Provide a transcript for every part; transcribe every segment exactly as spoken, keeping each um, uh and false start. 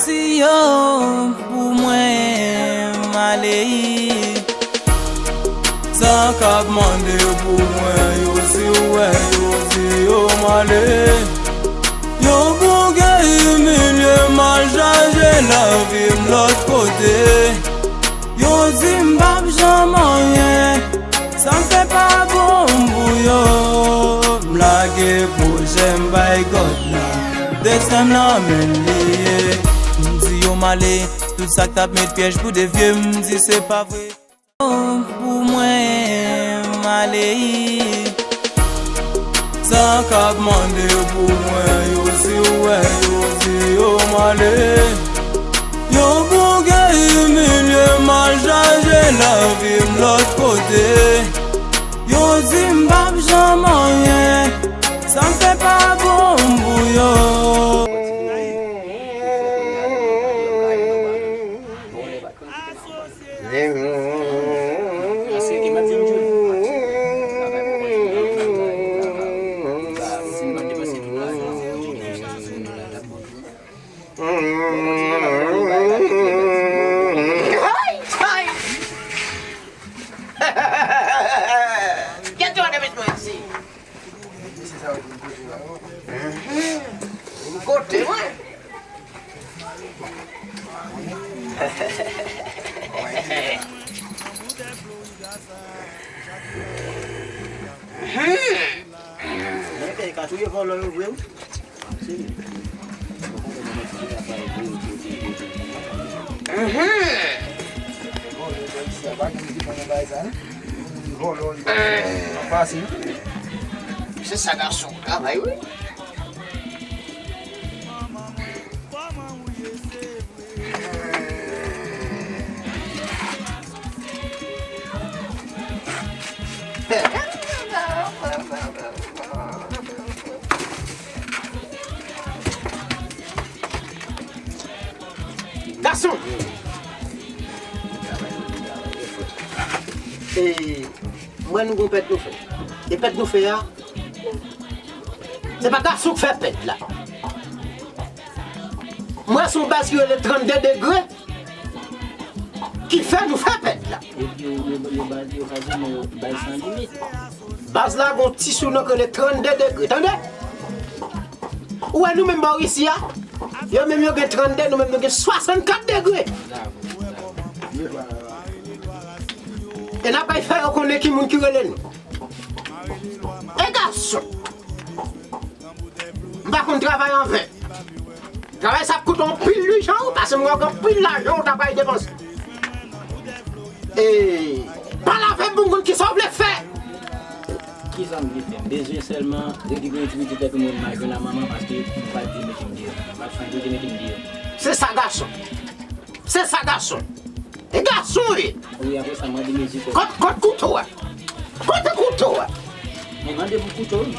Di yo pou mwen m ale. Sa k ap mande pou mwen, yo di w wè, yo di yo m ale. Yo bouke imilye m, al chache lavi m lòt kote. Yo di m p ap janm anyen, sa m fè pa bon pou yo. M lage pwojè m bay God la, desten m nan men l li ye. M di yo m ale, tout sa k t ap met pyèj pou devye m, m di se pa vre. Pou mwen m ale. Sa k ap mande pou mwen, yo di w wè, yo di yo m ale. Yo bouke imilye m, al chache lavi m lòt kote. Yo di m p ap janm anyen, sa m fè pa bon pou yo. Ay! Ay! Kèt yo ann met mwen isi. Kote mwen? Nèg ka touye vòlò yo vre wi. Se sa gason travay wi. Gason! E, mwen nou gon pèt nou fè. E pèt nou fè a, se pa gason k fè pèt la. Mwen se yon baz ki rele trannde degre ki fè nou fè pèt la. Yo, yo, yo, yo baz, yo fason, men yo baz san limit. Baz la gon ti sou nou k rele trannde degre, tande? Ou wè nou menm bò isi a? Yo menm yo gen trannde, nou menm nou gen swasannkat degre. E n ap fè yo konnen ki moun ki rele nou. E gason! M pa konn travay anven. Travay sa ap koute w anpil lijan wi, paske m wè w gen anpil lajan w ta pral depanse. E pale avè m pou m konn kisa w vle fè. Kisa m vle fè? M bezwen sèlman rekipere ti pitit la pou mwen, m al jwenn a manman, paske m pa di mete m deyò. M ap fè m mete m deyò. Se sa gason. Se sa gason. E gason wi. Wi, apre sa, mande mizik. Kot, kot kouto a? Kote kouto a? Men mande pou kouto wi.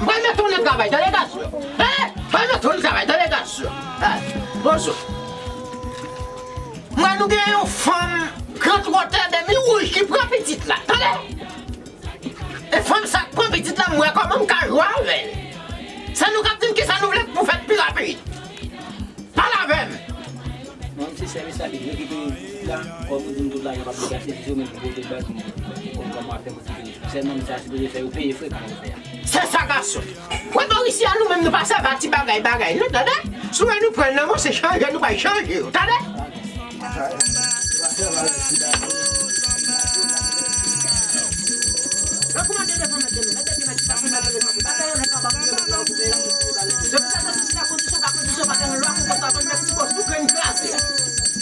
Mwen mete w nan travay, tande gason. Mwen mete w nan travay, tande gason. Bonjou. Mwen nou gen yon fanm gran twòtè demi wouj ki pran pitit la, tande. E fanm sa k pran pitit la, m wè kòman m ka jwe avè l. Se nou k ap di m kisa nou vle pou fèt pi rapid. Pale avè m. Mwen, se sèvis la ki rekipere pitit la, kòm ou di m tout lajan p ap degaje, se yo menm ki pote baz, m konn kòman w ap fè pou rekipere. Sèlman misye a sipoze fè yo peye frekan yo fè a. Se sa gason. Wè bò isi a nou menm nou pa sèvi a ti bagay bagay non, tande? Si w wè nou pran nan men w se chanje nou pral chanje yo, tande?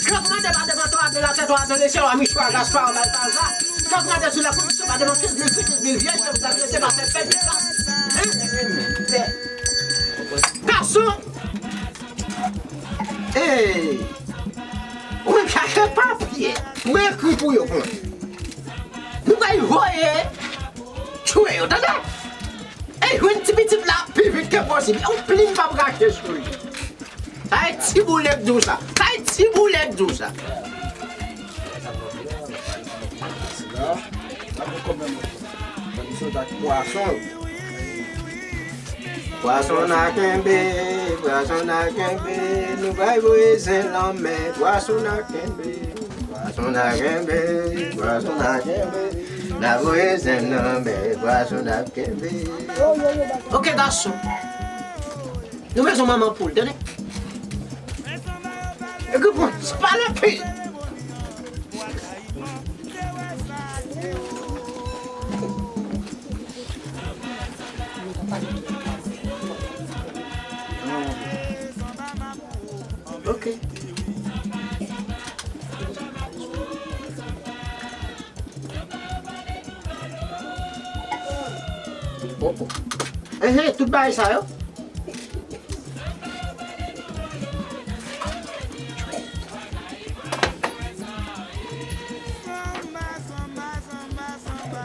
Kòmande pa devan to a de la tèt a de lesyèl a michwa gaspar baltaza. Kòmande sou la komisyon pa devan kenz mil kenz mil vyèj ke vous adressez par cette fête de grâce. Hein? Hein? Gason! Ou menm chache papye pou ekri pou yo pou mwen. Nou pral voye tchwe yo, tande? E jwenn ti pitit la pi vit ke posib. Yon plim p ap rache sou li. Sa e Tiboule k di w sa. Sa e Tiboule k di w sa. Sila, pa gen pwoblèm. Ban m sot ak pwason. Pwason n a kenbe, pwason n a kenbe, nou pral voye zen lanmè, pwason n a kenbe, pwason n a kenbe, pwason n a kenbe, n a voye zen lanmè, pwason n a kenbe. Ok, gason. Nou bezwen manman poul, tande? Epi pran, se pa nan pil. Ok. Oh, oh. Ehe, tout bagay sa yo.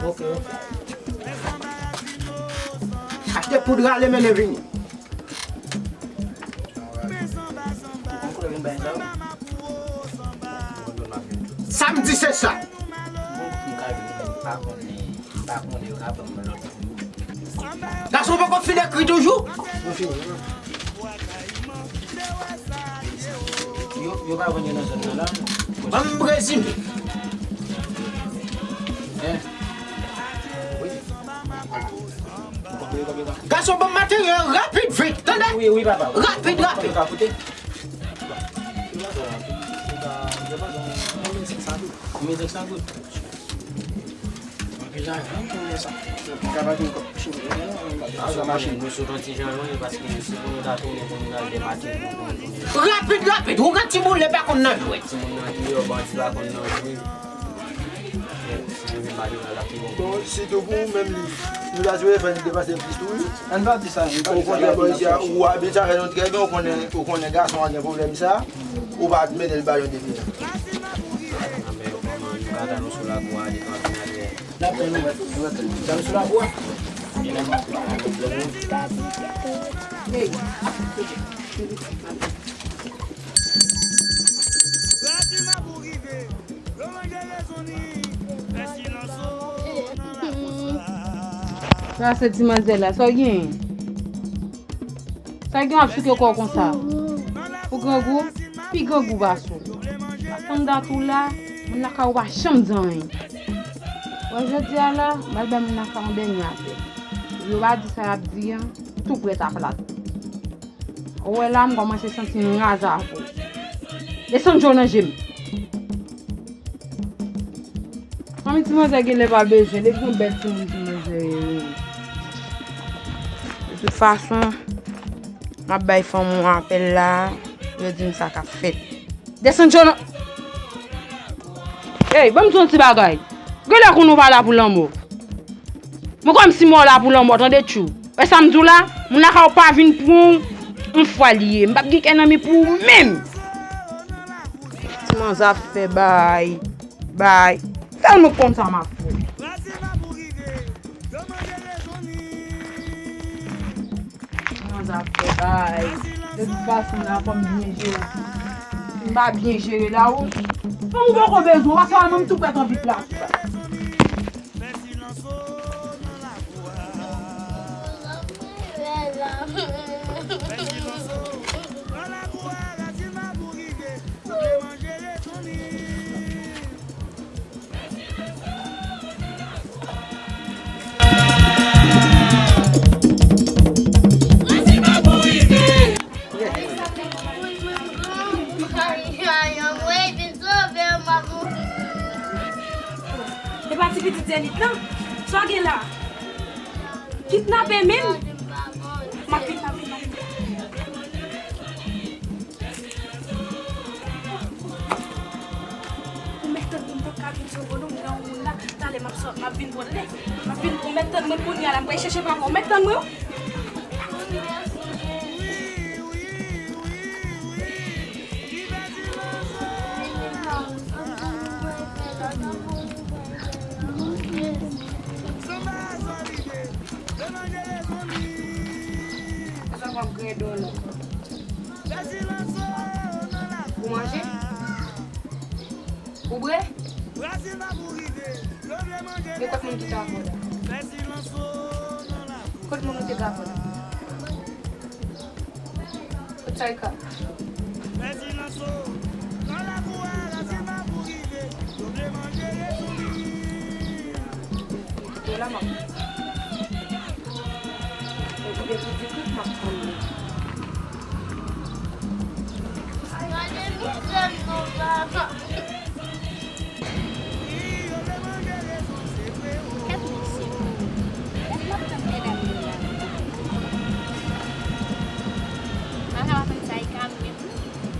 Ok, ok. Achte poud rale mennen vini. Samdi se sa. Gason poko fin ekri toujou? Yo, yo pa vann yo nan zòn nan la. Ban m rezime. Hein? Gason, ban m materyèl rapid, vit, tande? Wi, wi, papa. Rapid, rapid. Papa, koute. Mil senk san goud. Anpil lajan, konnen sa. Sa pa gen kòb chini, non, sa machin. Nou sot yon ti jan lwen, paske si pou nou ta tounen, pou nou al dèmache, pou nou tounen. Rapid, rapid, ougan Tiboule pa konn nan jwèt. Timoun nan deyò, bandi pa konn nan jwe. Si nou vin madanm nan, l ap pi bon. Bon, sitou pou ou menm, li, nou ta dwe fè l depanse plis tou, wi. Ann pa di sa, ann pa di sa. Okontrè, bò isi a, ou abitye avè nou trè byen, ou konnen, ou konnen gason an gen pwoblèm sa, ou pa t mete l ba yo depi. N ap tann nou sou lakou a, li pa vin atè. N ap tann nou, nou ap tann nou sou lakou a. Hey. Sa se ti manzè la, sa w genyen? Sa w gen w ap souke kò w konsa? Ou grangou? Pi grangou pase w. Ak konn dat ou la, moun lakay ou pa janm di anyen. Bon, jodi a la, m al bay moun lakay yon bènye atè. Yo pa di sa y ap di an, tou prèt ap late. Ou wè la, m kòmanse santi m raz avè w. Desann je w nan je m. Fanmi ti manzè genlè pa bezwen, depi yon bèl timoun ti manzè ye. De tout fason, m ap bay fanm ou apèl la, yo di m sa k ap fèt. Desann je w nan. Ey, ban m di w yon ti bagay. Genlè konnen w pa la pou lanmò. Mwen kòmsi mò la pou lanmò, tande tchou. Wè sa m di w la? Moun lakay ou pa vin pran w, yon fwa li ye. M p ap gen kè nan mi pou ou menm. Ti manzè ap fè bay, bay. Fè nou konn sa m ap fè. Ti manzè ap fè bay. De tout fason la, fò m byen jere. Si m pa byen jere la, ou, fanm ou poko bezwen, w a sa mwen m tou prèt anvi plas. E pa ti pitit Zenith lan? Sa w gen la? Kidnape menm? M ap vin, m ap vin, m ap vin. Ou mèt tann mwen, m pap ka vin sou non, m gen yon moun la. Talè m ap sot, m ap vin pran l. M ap vin, ou mèt tann mwen kounye a la, m pral chèche papa w. Ou mèt tann mwen wi. Wi, wi, wi, wi. Ou manje? Ou bwè? Men kot moun ki te ka avè w la? Kot moun ou te ka avè w la? Kot Saïka? Yo la, m ap. Epi depi di tout m ap tann li. Gad mesye, gad m ap tann medam yo la. M pa ka pa tann Saïka menm.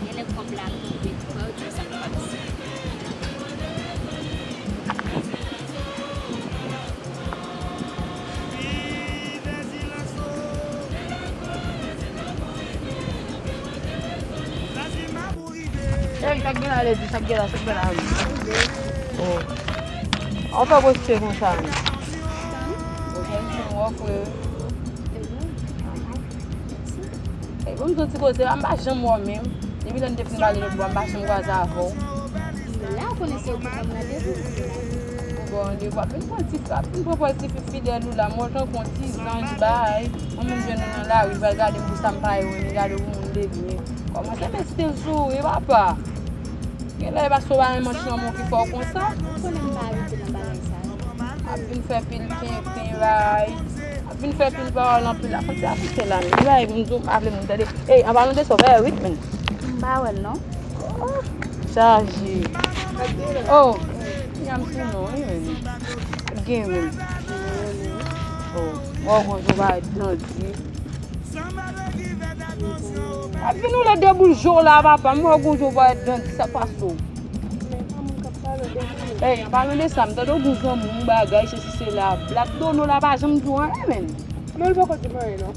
Genlè kòb la tonbe, fò yo di w sa k pase. Ey, sa k gen la, ledi, sa k gen la, sa k gen la, wi. Oh. An fè poste konsa, wi. Ou fè yon wòf, wi. E bon, m soti kote la, m pa janm wè w menm. Depi lè n te fin pale lòt bò, m pa janm kwaze avè w. La, ou konnen se ou ki ban m randevou. Ou ban randevou, ap vin pran ti, ap vin pran pòz tifi fidèl ou la, m wè w tankou yon ti zanj bay. Mwen menm jwenn ou nan lari, m pral gade m pou sa m pa ye, m gade w pou moun de byen. Kòmanse mete souri, papa. Genlè e paske w pa renmen manch lanmou ki fè w konsa. Ou konnen m pa rete nan bagay sa yo. Ap vin fè pil kenken bay. Ap vin fè pil pawòl anpil la. Fòk se ap kite la menm. Bay moun di w pa vle moun tande. Ey, an palan de sa, w pa wè wi, men. M pa wè l non. Oh, chaje. Oh, y a m sou non, wi, men. Gen men. Oh, mwen konn se bay dandi. Ap vin ou lè de boul jo la, papa. M wè w gon jo parèt dandi, sa k pase w? Ey, an palan de sa, m tande w gon zanmi w bagay, sesi sela. Black Dono la pa janm di w anyen, menn. Non, li poko di m anyen, non.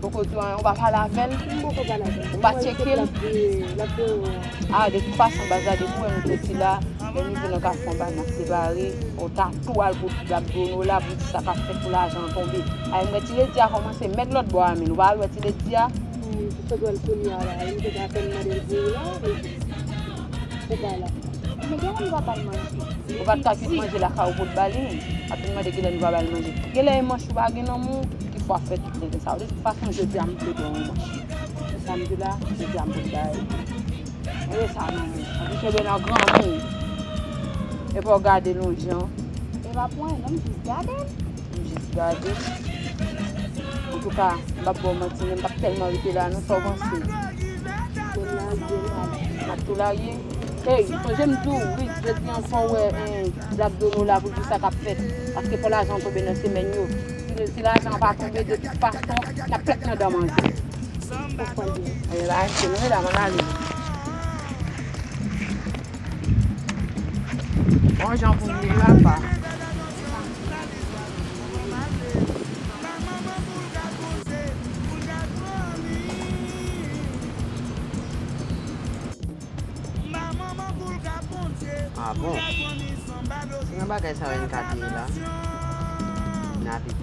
Poko di w anyen, ou pa pale avè l? M poko pale avè l. Ou pa tcheke l? L ap di, l ap di, a, de tout fason, baz la, depi w wè nou soti la, lè nou rive nan kafou anba, n ap separe, ou ta tou al pou Black Dono la, pou di sa k ap fèt pou lajan an tonbe. Ay, m wè ti ledi a kòmanse mèt lòt bò a, menn. Ou pa al wè ti ledi a? Wi, se sa dwèl kounye a la. Li te apèn mande l pou ou la, li di, ou pa la. Men gen moun pa ba l manje. Ou pa t ka kwit manje lakay ou pou l ba li, menn. Ap vin mande kilè nou pa ba l manje. Genlè e manch ou pa gen nan men w ki fè w ap fè tout tenten sa yo. De tout fason, jodi a m vle ba w yon manch. Se sa m di la, jodi a m vle bay. Mwen sa non, men. Anpi kenbe nan granmoun. Epi w gade lonjan. E pa pou anyen non, m jis gade l. M jis gade. Antouka, m p ap ba w manti, men m p ap tèlman rete la non, sa w panse? M ap tou larye. Ey, sonje m di w, wi, jodi an fò w wè, eh, Black Dono la pou l di sa k ap fèt. Paske fò lajan an tonbe nan semèn yo. Si, si lajan an pa tonbe, de tout fason, n ap fèt nan dan manje. Fòk pral byen. Ey, la, se nou, medam, ann ale. Bon jan pou m ye la, pa. Ah bon? Se nan bagay sa yo N K te ye la? N ap Epi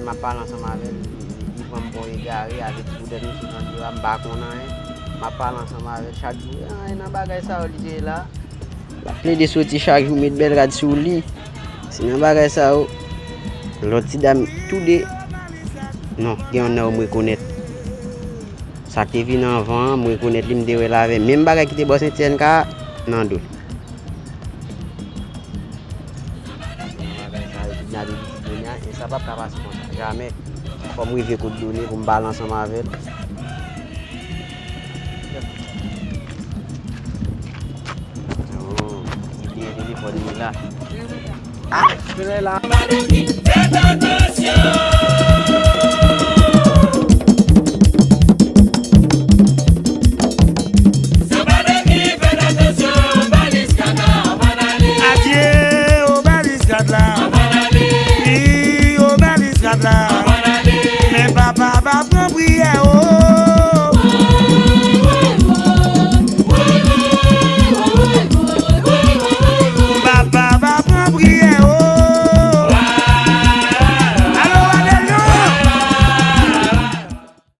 m ap pale ansanm avè l, li, li, li pran m pou yon egare avèk ti boudèt misye nan dyo a, m pa konn anyen. M ap pale ansanm avè l chak jou. E nan bagay sa yo li te ye la. L ap plede soti chak jou, met bèl rad sou li. Se nan bagay sa yo, lòt ti dam toude. Non, gen youn nan yo m rekonèt. Sa k te vin anvan an, m rekonèt li, m te wè l avè menm bagay ki te bò senti N K a nan do l. Bagay sa yo, kidnape pitit moun nan, e sa p ap ka pase konsa, jamè. Fò m rive kot Done pou m pale ansanm avè l. Oh, li gen telefòn li la. Ah, se la.